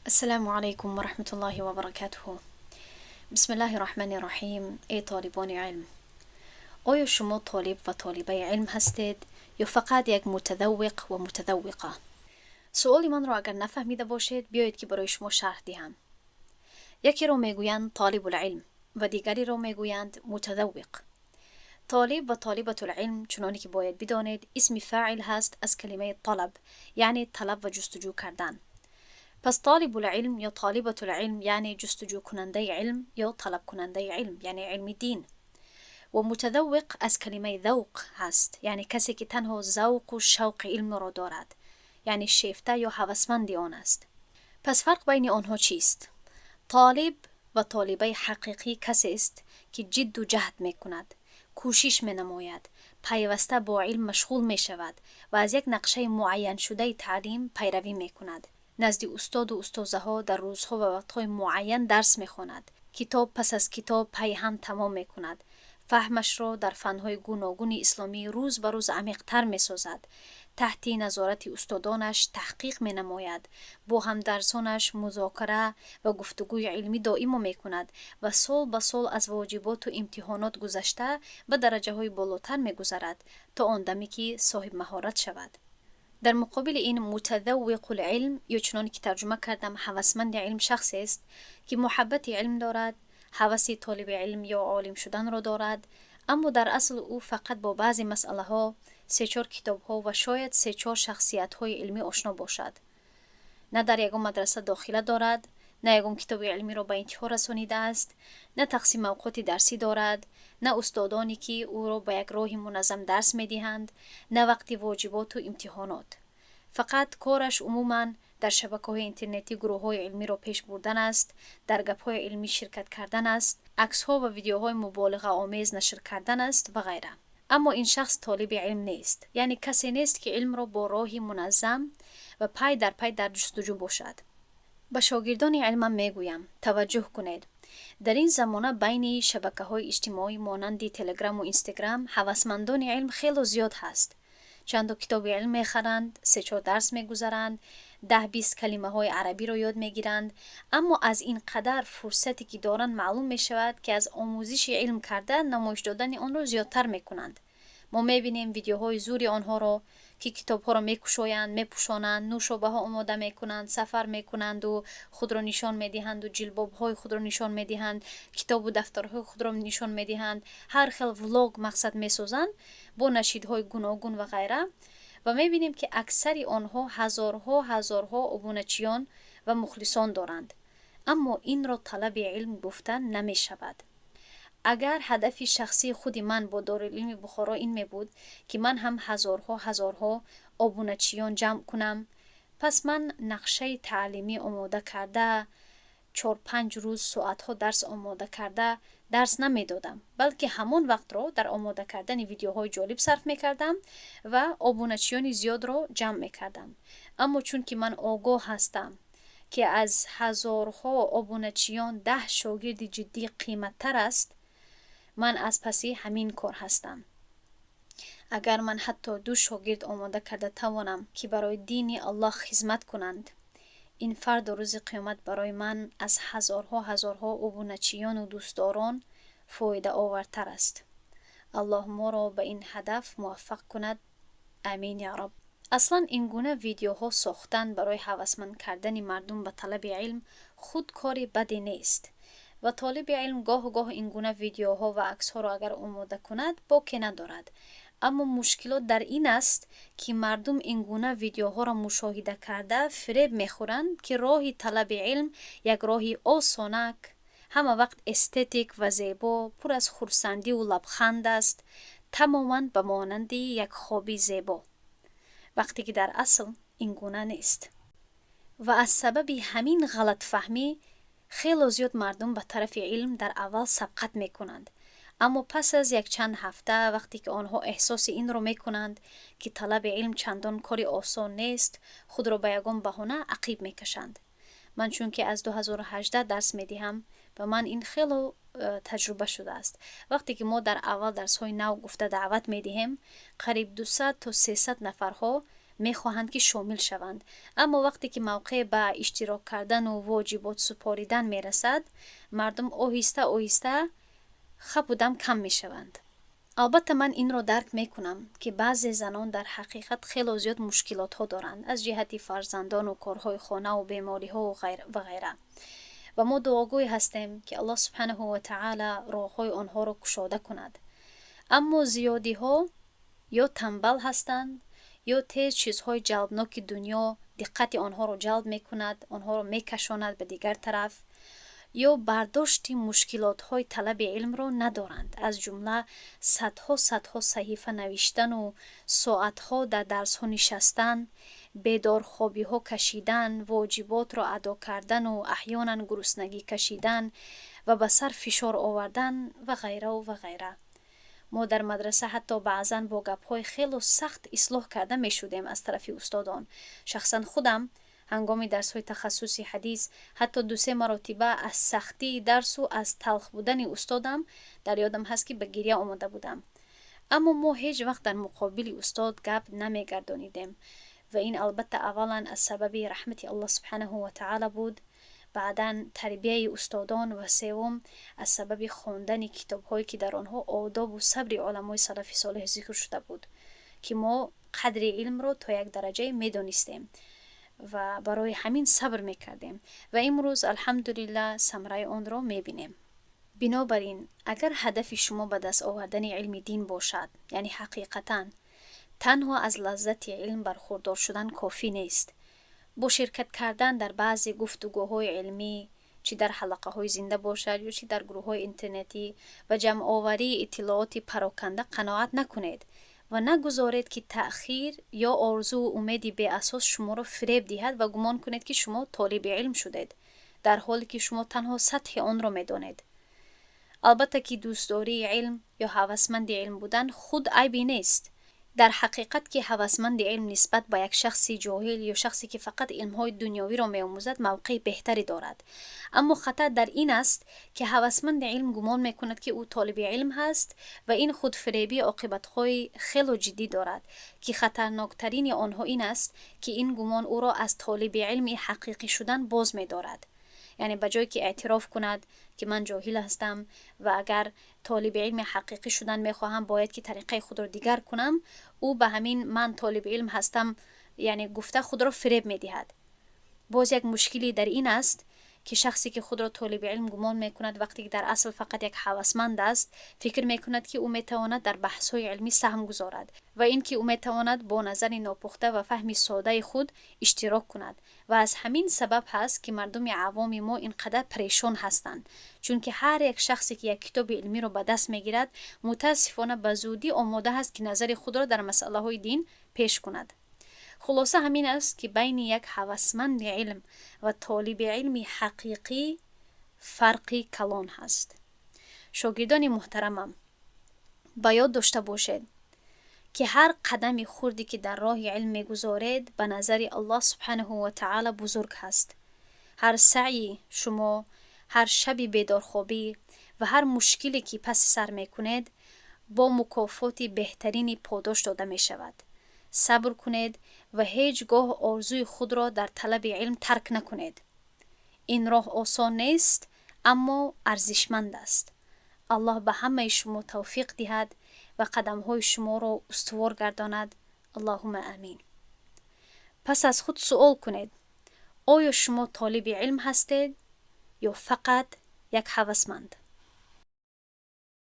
السلام علیکم و رحمة الله و برکاته. بسم الله الرحمن الرحیم. ای طالبان علم، آیا شما طالب و طالبه علم هستید یا فقط یک متذوق و متذوقه؟ سؤال من را اگر نفهمیده باشید، بیایید که برای شما شرح دهم. یکی را میگویند طالب العلم و دیگری را میگویند متذوق. طالب و طالبة العلم، چنانی که باید بدانید، اسم فاعل هست از کلمه طلب، یعنی طلب و جستجو کردن. پس طالب العلم یا طالبة العلم یعنی جستجو کننده علم یا طلب کننده علم، یعنی علم دین. و متذوق از کلمه ذوق هست، یعنی کسی که تنها ذوق و شوق علم را دارد، یعنی شیفته یا هوسمند آن است. پس فرق بین آنها چیست؟ طالب و طالبه حقیقی کسی است که جد و جهد می کند، کوشش می نماید، پیوسته با علم مشغول می شود و از یک نقشه معین شده تعلیم پیروی می کند. نزد استاد و استاذه ها در روزها و وقتهای معین درس می خواند. کتاب پس از کتاب پی هم تمام می کند. فهمش را در فنهای گوناگون اسلامی روز به روز عمیقتر می سازد. تحت نظارت استادانش تحقیق می نماید. با همدرسانش مذاکره و گفتگوی علمی دائما می کند و سال به سال از واجبات و امتحانات گذشته به درجه های بالاتر می گذرد تا آن دمی که صاحب مهارت شود. در مقابل این، متذوق العلم یا چنانی که ترجمه کردم هوسمند علم، شخصی است که محبت علم دارد، هوس طالب علم یا عالم شدن را دارد، اما در اصل او فقط با بعضی مسئله ها، سه چهار کتاب ها و شاید سه چهار شخصیت های علمی آشنا باشد. نه در یگان مدرسه داخله دارد، نه یگان کتاب علمی را به انتها رسانیده است، نه تقسیم اوقات درسی دارد، نه استادانی که او را به یک راه منظم درس میدهند، نه وقت واجبات و امتحانات. فقط کارش عموما در شبکه های اینترنتی گروه های علمی را پیش بردن است، در گپ های علمی شرکت کردن است، عکس ها و ویدیوهای مبالغه آمیز نشر کردن است و غیره. اما این شخص طالب علم نیست، یعنی کسی نیست که علم را با راهی منظم و پی در پی در جستجو باشد. به شاگردان علمم میگویم توجه کنید. در این زمانه بین شبکه های اجتماعی مانند تلگرام و اینستاگرام هوسمندان علم خیلی زیاد هست. چند کتاب علم میخرند، سه چهار درس میگذرند، 10-20 کلمه های عربی را یاد میگیرند، اما از این قدر فرصتی که دارند معلوم می شود که از آموزش علم کرده نمایش دادن آن را زیادتر میکنند. ما میبینیم ویدیوهای زوری آنها را که کتاب ها را میکشایند، میپوشانند، نوشابه ها آماده میکنند، سفر میکنند و خود را نشان میدهند و جلباب های خود را نشان میدهند، کتاب و دفترهای خود را نشان میدهند، هر خیل vlog مقصد میسازند با نشیدهای گوناگون و غیره و میبینیم که اکثر آنها هزارها هزارها ابونچیان و مخلصان دارند. اما این را طلب علم گفته نمی شود. اگر هدف شخصی خود من با دارالعلم بخارا این می بود که من هم هزارها هزارها ابونچیان جمع کنم، پس من نقشه تعلیمی آماده کرده، 4-5 روز ساعتها درس آماده کرده درس نمیدادم، بلکه همان وقت را در آماده کردن ویدیوهای جالب صرف میکردم و ابونچیان زیاد را جمع میکردم. اما چون که من آگاه هستم که از هزارها ابونچیان 10 شاگرد جدی قیمتتر است، من از پسی همین کار هستم. اگر من حتی دو شاگرد آماده کرده توانم که برای دین الله خدمت کنند، این فرد روز قیامت برای من از هزارها هزارها ابونچیان و دوستداران فایده آورتر است. الله ما را به این هدف موفق کند. امین یا رب. اصلا این گونه ویدیوها ساختن برای هوسمند کردن مردم به طلب علم خود کار بدی نیست و طالب علم گاه گاه این گونه ویدیوها و عکس ها را اگر آماده کند باکی ندارد. اما مشکلات در این است که مردم این گونه ویدیوها را مشاهده کرده فریب میخورند که راه طلب علم یک راه آسانک، همه وقت استتیک و زیبا، پر از خرسندی و لبخند است، تماما به مانند یک خواب زیبا، وقتی که در اصل این گونه نیست. و از سبب همین غلط فهمی خیلی زیاد مردم به طرف علم در اول سبقت میکنند، اما پس از یک چند هفته وقتی که آنها احساس این رو میکنند که طلب علم چندان کاری آسان نیست، خود را به یگان بهانه عقیب میکشند. من چون که از 2018 درس میدهم و من این خیلی تجربه شده است. وقتی که ما در اول درس های نو گفته دعوت میدهیم، قریب 200 تا 300 نفرها Мехоҳанд, ки шомил шаванд, аммо вақте ки мавқеъ ба иштирок кардану воҷибот супоридан мерасад, мардум оҳиста оҳиста хапу дам кам мешаванд. Албатта, ман инро дарк мекунам, ки баъзе занон дар ҳақиқат хело зиёд мушкилотҳо доранд аз ҷиҳати фарзандону корҳои хонаву бемориҳо ва ғайра, ва мо дуогӯй ҳастем, ки Аллоҳ субҳанаҳу ва таъала роҳҳои онҳоро кушода кунад. Аммо зиёдиҳо ё танбал ҳастанд, ё тез чизҳои ҷалбноки дунё диққати онҳоро ҷалб мекунад, онҳоро мекашонад ба дигар тараф, ё бардошти мушкилотҳои талаби илмро надоранд, аз ҷумла садҳо садҳо саҳифа навиштану соатҳо дар дарсҳо нишастан, бедорхобиҳо кашидан, воҷиботро адо кардану аҳёнан гуруснагӣ кашидан ва ба сар фишор овардан ва ғайраву ва ғайра. Мо дар мадраса ҳатто баъзан бо гапҳои хело сахт ислоҳ карда мешудем аз тарафи устодон. Шахсан худам ҳангоми дарсҳои тахассуси ҳадис ҳатто 2-се маротиба аз сахтии дарсу аз талх будани устодам дар ёдам ҳаст, ки ба гиря омода будам. Аммо мо ҳеҷ вақт дар муқобили устод гап намегардонидем, ва ин албатта аввалан аз сабаби раҳмати Аллоҳ субҳанаҳу ва таъала буд, баъдан тарбияи устодон ва севум аз сабаби хондани китобҳое, ки дар онҳо одобу сабри уламои салафи солеҳ зикр шуда буд, ки мо қадри илмро то як дараҷае медонистем ва барои ҳамин сабр мекардем, ва имрӯз, алҳамдулиллаҳ, самараи онро мебинем. Бинобар ин, агар ҳадафи шумо ба даст овардани илми дин бошад, яъне ҳақиқатан танҳо аз лаззати илм бархурдор шудан кофӣ нест. Бо ширкат кардан дар баъзе гуфтугӯҳои илмӣ, чӣ дар ҳалақаҳои зинда бошад ё чӣ дар гурӯҳҳои интернетӣ, ва ҷамъоварии иттилооти пароканда қаноат накунед ва нагузоред, ки таъхир ё орзуву умеди беасос шуморо фиреб диҳад ва гумон кунед, ки шумо толиби илм шудед, дар ҳоле ки шумо танҳо сатҳи онро медонед. Албатта ки дӯстдории илм ё ҳавасманди илм будан худ айбе нест. Дар ҳақиқат ки ҳавасманди илм нисбат ба як шахси ҷоҳил ё шахсе, ки фақат илмҳои дунёвиро меомӯзад, мавқеи беҳтаре дорад. Аммо хатар дар ин аст, ки ҳавасманди илм гумон мекунад, ки ӯ толиби илм ҳаст, ва ин худфиребӣ оқибатҳои хело ҷиддӣ дорад, ки хатарноктарини онҳо ин аст, ки ин гумон ӯро аз толиби илми ҳақиқӣ шудан боз медорад. Яъне ба ҷое ки эътироф кунад, ки ман ҷоҳил ҳастам ва агар толиби илми ҳақиқӣ шудан мехоҳам, бояд ки тариқаи худро дигар кунам, ӯ ба ҳамин «ман толиби илм ҳастам» яъне гуфта худро фиреб медиҳад. Боз як мушкилӣ дар ин аст, ки шахсе, ки худро толиби илм гумон мекунад, вақте ки дар асл фақат як ҳавасманд аст, фикр мекунад, ки ӯ метавонад дар баҳсҳои илмӣ саҳм гузорад ва ин ки ӯ метавонад бо назари нопухта ва фаҳми содаи худ иштирок кунад. Ва аз ҳамин сабаб ҳаст, ки мардуми авоми мо ин қадар парешон ҳастанд, чунки ҳар як шахсе, ки як китоби илмиро ба даст мегирад, мутаассифона ба зудӣ омода ҳаст, ки назари худро дар масъалаҳои дин пеш кунад. Хулоса ҳамин аст, ки байни як ҳавасманди илм ва толиби илми ҳақиқӣ фарқи калон ҳаст. Шогирдони муҳтарамам, ба ёд дошта бошед, ки ҳар қадами хурде, ки дар роҳи илм мегузоред, ба назари Аллоҳ субҳанаҳу ва таъала бузург ҳаст. Ҳар саъйи шумо, ҳар шаби бедорхобӣ ва ҳар мушкиле, ки паси сар мекунед, бо мукофоти беҳтарини подош дода мешавад. Сабр кунед ва ҳеҷ гоҳ орзуи худро дар талаби илм тарк накунед. Ин роҳ осон нест, аммо арзишманд аст. Аллоҳ ба ҳамаи шумо тавфиқ диҳад ва қадамҳои шуморо устувор гардонад. Аллоҳума амин. Пас аз худ суол кунед: оё шумо толиби илм ҳастед ё фақат як ҳавасманд?